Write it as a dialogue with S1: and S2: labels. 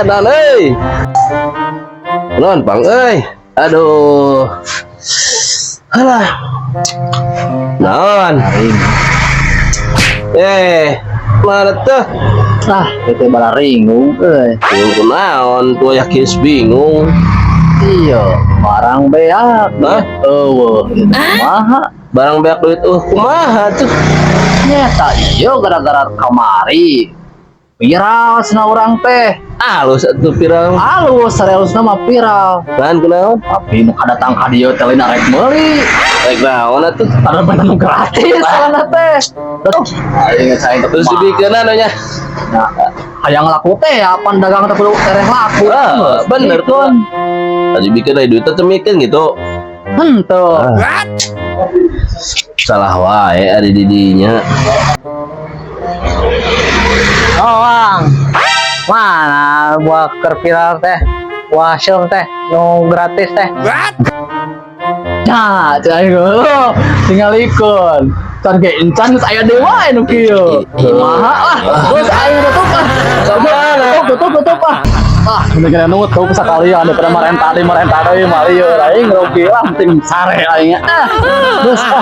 S1: Dan euy. Naon, Pang euy? Aduh. Alah. Naon? Eh, mana tuh?
S2: Ah, itu balaringung euy.
S1: Bingung kunaon tuh, yakin bingung.
S2: Iya, barang beak.
S1: Hah?
S2: Euweuh, itu kumaha?
S1: Barang beak, duit kumaha tuh?
S2: Nyeta iya, gara-gara kamari viral cenah urang teh.
S1: Alus atuh viral.
S2: Alus, seriusna mah viral.
S1: Kan kunaon?
S2: Tapi nu kadatang ka dieu teh lain arek meuli.
S1: Rek naon atuh?
S2: Karena bener nu gratis soalna teh. Tuh, aing saya teh
S1: Terus dibikeun anu nya.
S2: Nah, hayang laku teh apan dagang teh kudu tereh laku.
S1: Ah, bener tuh. Tadi bikin dari duit teh mikeun gitu.
S2: Henteu.
S1: Ah. Salah wae ari di dinya.
S3: Oh, Bang. Mana buah keur viral teh? Buah siung teh, nu gratis teh.
S2: Nah, cai tinggal ikut. Can ge encan geus aya deui wae nu kieu. Kumaha lah. Terus aing tutup ah.
S1: Kamana?
S2: Tutup, tutup, tutup ah. Ah, mendingan nutup sekalian daripada marenta deui, marenta deui mah lieur aing rugi lah, penting sare aing. Ah. Terus ah.